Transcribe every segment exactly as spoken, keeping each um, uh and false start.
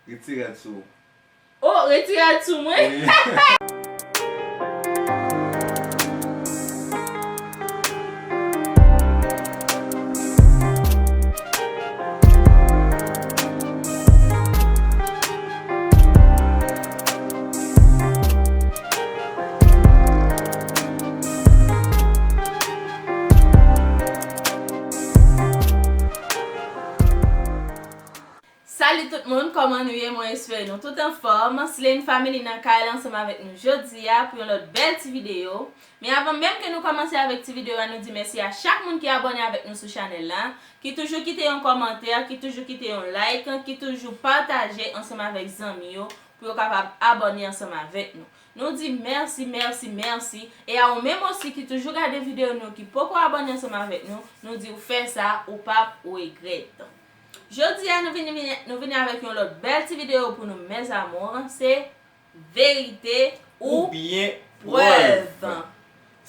Retire rad sou ou. Oh, retire rad sou mwen. Salut tout moun, kòman nou ye? Mwen espere nou tout anfòm. Slane Family nan kay la ansanm avèk nou jodi a pou yon lòt bèl ti videyo. Men avan menm ke nou kòmanse avèk ti videyo a, nou di mèsi a chak moun ki abòne avèk nou sou chanèl la, ki toujou kite yon kòmantè, ki toujou kite yon like, ki toujou pataje ansanm avèk zanmi yo pou yo kapab abòne ansanm avèk nou. Nou di mèsi, mèsi, mèsi. E a ou menm osi ki toujou gade videyo nou, ki poko abòne ansanm avèk nou, nou di w fè sa, ou p ap regrèt. Jodi a, nou vini, nou vini avèk yon lòt bèl ti videyo pou nou, mes amours. Se verite ou Oubyen prèv. prèv.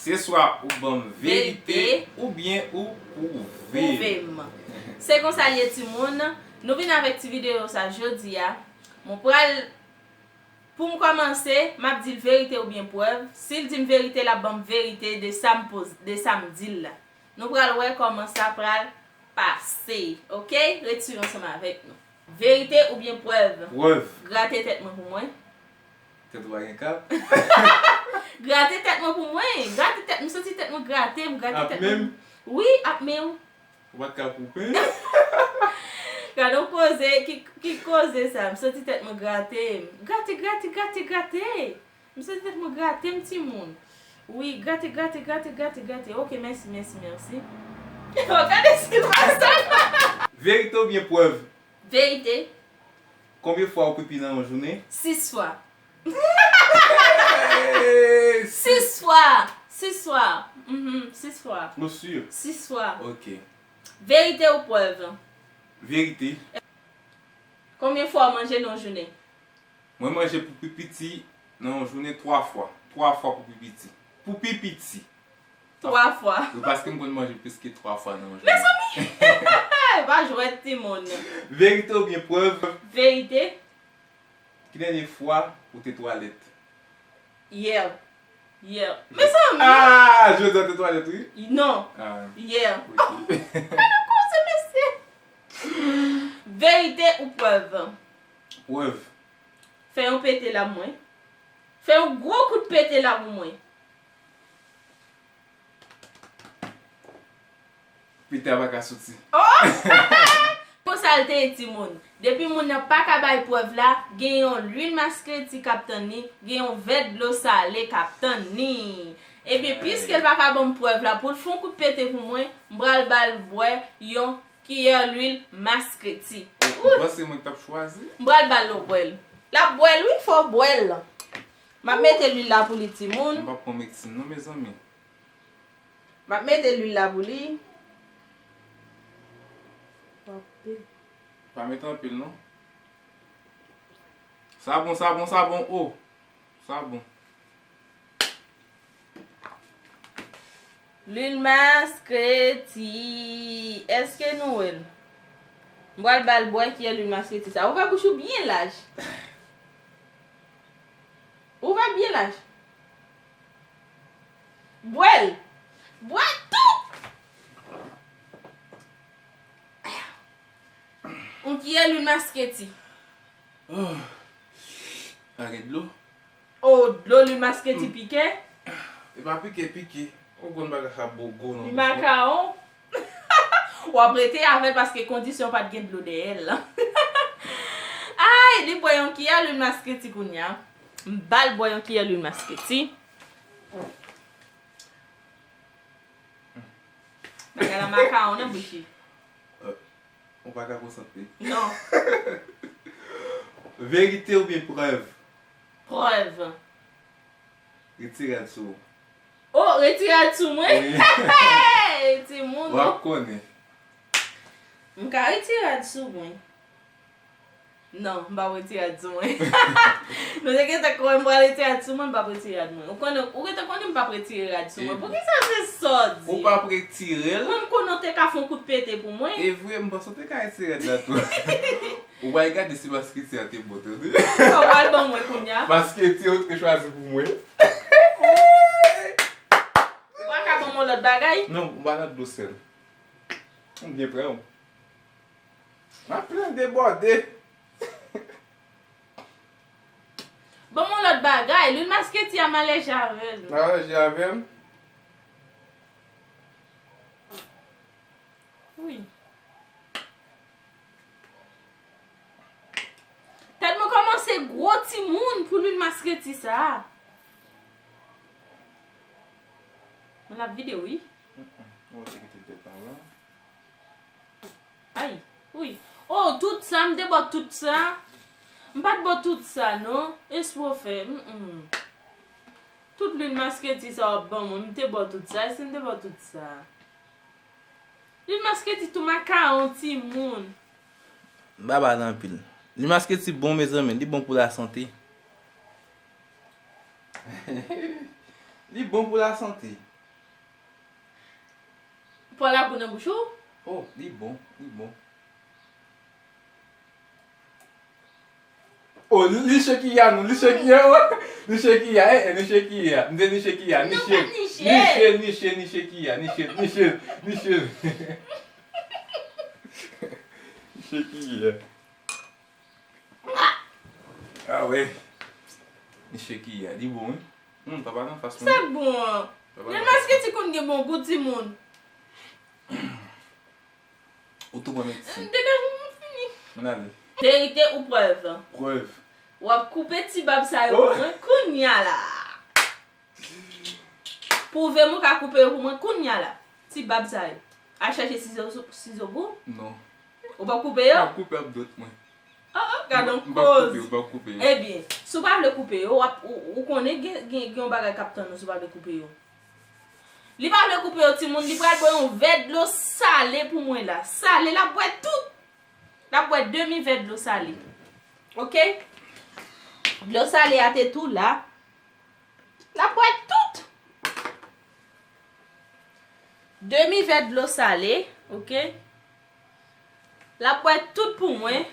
Se swa ou ban m verite, oubyen ou pwouve Pwouve m. Se konsa l ye, timoun. Nou vin avèk ti videyo sa jodi a. Mwen pral, pou m kòmanse, m ap di l verite oubyen prèv. Si l di m verite, l ap ban m verite de sa m poz, de sa m di l la. Nou pral wè kòman sa pral pase. Oke? Ret swiv ansanm avèk nou. Verite oubyen prèv? Prèv. Grate tèt mwen pou mwen. Tèt ou pa gen kap? Grate tèt mwen pou mwen. Grate tèt, m santi tèt mwen grate, m grate Ap tèt men m? mwen. Wi, ap men w. Ou pa t ka koupe? Gade yon koze, ki, ki koze sa? M santi tèt mwen grate. Grate, grate, grate, grate. M santi tèt mwen grate m, timoun. Wi, grate, grate, grate, grate, grate. Oke, mèsi, mèsi, mèsi. Oh, gade stil pa sa. Verite oubyen prèv? Verite. Konbyen fwa ou pipi nan yon jounen? Sis fwa. Hey! Sis fwa. Sis fwa. Mhm, sis fwa. Ou sur? Sis fwa. Ok. Verite ou prèv? Verite. Konbyen fwa w manje nan yon jounen? Mwen manje pou pi piti nan yon jounen twa fwa. Twa fwa pou pi piti. Pou pi piti. Twa fwa. Wi, paske m konn manje plis ke twa fwa nan yon jounen. Mezanmi! Pa jwèt, timoun. Verite oubyen prèv? Verite. Ki dènye fwa ou te twalèt? Yè. Yè. Mezanmi! Ah, jodi a te twalèt, wi. Non. Ah, Yè. ok. Koze mesye. Verite ou prèv? Prèv. Fè yon pete la pou mwen. Fè yon gwo kout pete la pou mwen. Pete a pa ka soti. Konsa l te ye, timoun. Depi moun nan pa ka bay prèv la, gen yon lwil maskreti k ap tann li, gen yon vè dlo sale k ap tann li. Ebyen, piske l pa ka ban m prèv la pou l fè yon kout pete pou mwen, m pral ba l bwè yon kiyè lwil maskreti. Ou panse mwen k t ap chwazi? M pral ba l lè w bwè l. L ap bwè l, wi, fò w bwè l. M ap mete lwil la pou li, timoun. M p ap pran medsin non, mezanmi. M ap mete lwil la pou li. Pa mete anpil non. Sa bon, sa bon, sa bon, oh. Sa bon. Lwil maskreti. Èske nou wè l? M pral ba l bwè kiyè lwil maskreti sa. Ouvè bouch ou byen laj. Ouvè byen laj. Bwè l. Bwè tout. Yon kiyè lwil maskreti. Oh. Pa gen dlo? Oh, dlo lwil maskreti pike? E pa pike, pike. Ou konn bagay sa bogo nan Li bouch mwen. Makawon. W ap rete avè l paske kondisyon pa t gen dlo dèyè l. Ay, li bwè yon kiyè lwil maskreti kounye a. M ba l bwè yon kiyè lwil maskreti. Bagay la makawon nan bouch li. Ou pa ka konsantre. Non. Verite oubyen prèv? Prèv. Retire rad sou ou. Oh, retire rad sou mwen? Wi. Hey, timoun. W ap konnen. M ka retire rad sou mwen. Non, m pa retire rad sou mwen. Nou te gentan kwè m pral retire rad sou mwen, m pa retire rad mwen. Ou konnen, ou gentan konnen m pa retire rad sou mwen. E Poukisa se sa w di? Ou pa retire l? Mwen m konnen w te ka fè yon kout pete pou mwen. E vre, m panse w te ka retire rad la tou. Ou pral gade si masketi a te bon, tande. Sa w pral ban mwen kounye a? Masketi ou te chwazi pou mwen. Ou pa ka ban mwen lòt bagay? Non, ou pa nan dlo sèl. M byen prè w. M ap plen debòde. Ban mwen lòt bagay. Lwil masketi a m alèje avè l. M alèje avè l. Wi. Tèt mwen kòmanse gwo timoun pou lwil masketi sa a. Mwen ap vide wi. Mwen te kite tèt anvan. Ay, wi. Oh, tout sa, m te ba w tout sa. M pa t ba w tout sa, non. Espo fè. Mm, mm. Tout lwil masketi sa w ap ban mwen, m te ba w tout sa. Èske m te ba w tout sa? Lwil masketi tou makawon, timoun. M pa pale anpil. Lwil masketi bon, mezanmi. Li bon pou lasante. Li bon pou lasante. Pran labou nan bouch ou? Oh, li bon, li bon. Oh, li, li chekiya nou, li chekiya, oh. Li chekiya, eh, eh, li chekiya. M di li chekiya, niche. Niche, niche, niche kiya, niche, niche, niche. Li chekiya. Ah wè. Niche kiya, li bon, wi. Hmm, papa nan fas mwen. Sa k bon an? Lwil masketi konn gen bon gou, timoun. Ou tou pran medsin. Degaje m, mwen fini. Ann ale. Verite ou prèv? Prèv. W ap koupe ti bab sa yo pou mwen kounya la. Pwouve m ou ka koupe yo pou mwen kounya la. Ti bab sa yo. Al chache sizo, sizo pou? Non. Ou p ap koupe yo? M ap koupe ak dwèt mwen. Oh, oh, gad on koz. M p ap koupe yo, m p ap koupe yo. Ebyen, si w pa vle koupe yo, w ap, ou, ou konnen gen, gen, gen yon bagay k ap tann ou si w pa vle koupe yo. Li pa vle koupe yo, timoun, li pral bwè yon vè dlo sale pou mwen la. Sale, l ap bwè tout. L ap bwè demi vè dlo sale. Oke? Dlo sale a te tou la. L ap bwè tout. Demi vè dlo sale, oke? L ap bwè tout pou mwen.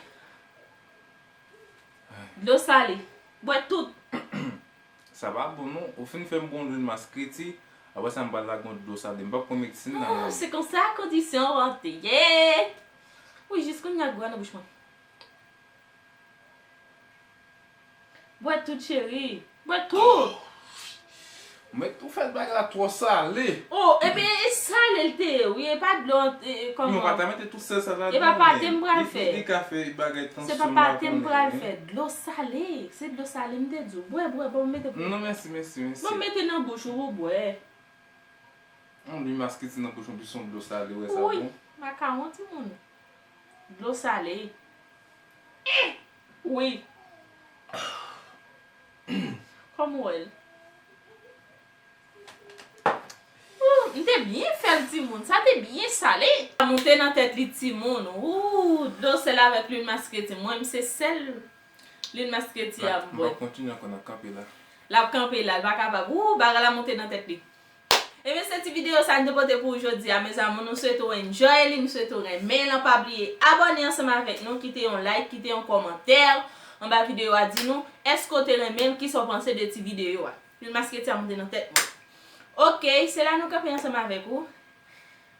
Dlo sale. Bwè tout. Sa pa bon non. Ou fin fè m bon lwil maskreti, apre sa m pral lage yon dlo sale. M p ap pran medsin nan men. Oh, c'est comme ça qu'on dit c'est inventé. Yeah! Wi, jis kounye a gou a nan bouch mwen. Bwè tout, cheri. Bwè tout. Mèt ou fè bagay la twò sale. Oh, ebyen, e sale l te ye, wi, e pa dlo, e, e, kòman? Non, pa ta mete tout sèl sa ladan. E pa pate m pral fè. Li, li ka fè bagay tansyon m pa konnen. Se pa pate m pral fè. Dlo sale. Se dlo sale m te di w. Bwè, bwè, bon, mete pou. Non, mèsi, mèsi, mèsi. Bon, mete nan bouch ou, ou bwè. Yon lwil maskreti nan bouch ou, pi se yon dlo sale, ou wè sa bon? Wi, makawon, timoun. Dlo sale. Eh! Wi. Kòm ou wè l. Ooh, m te byen fè l, timoun. Sa te byen sale. Sa monte nan tèt li, timoun. Ooh, dlo sèl avèk lwil maskreti. Mwen, m se sèl lwil maskreti a m bwè. M p ap kontinye ankò, n ap kanpe la. L ap kanpe la, l pa kapab. Ooh, bagay la monte nan tèt li. Ebyen, se ti videyo sa n te pote pou ou jodi a, mes amours. Nou swete w enjoy li, nou swete w renmen l. Pa bliye abòne ansanm avèk nou, kite yon like, kite yon kòmantè anba videyo a, di nou èske w te renmen l, kisa w panse de ti videyo a. Lwil maskreti a monte nan tèt mwen. Oke, se la nou kanpe ansanm avèk ou.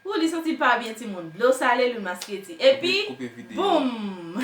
Ou li santi l pa byen, timoun. Dlo sale, lwil maskreti. Epi, boum!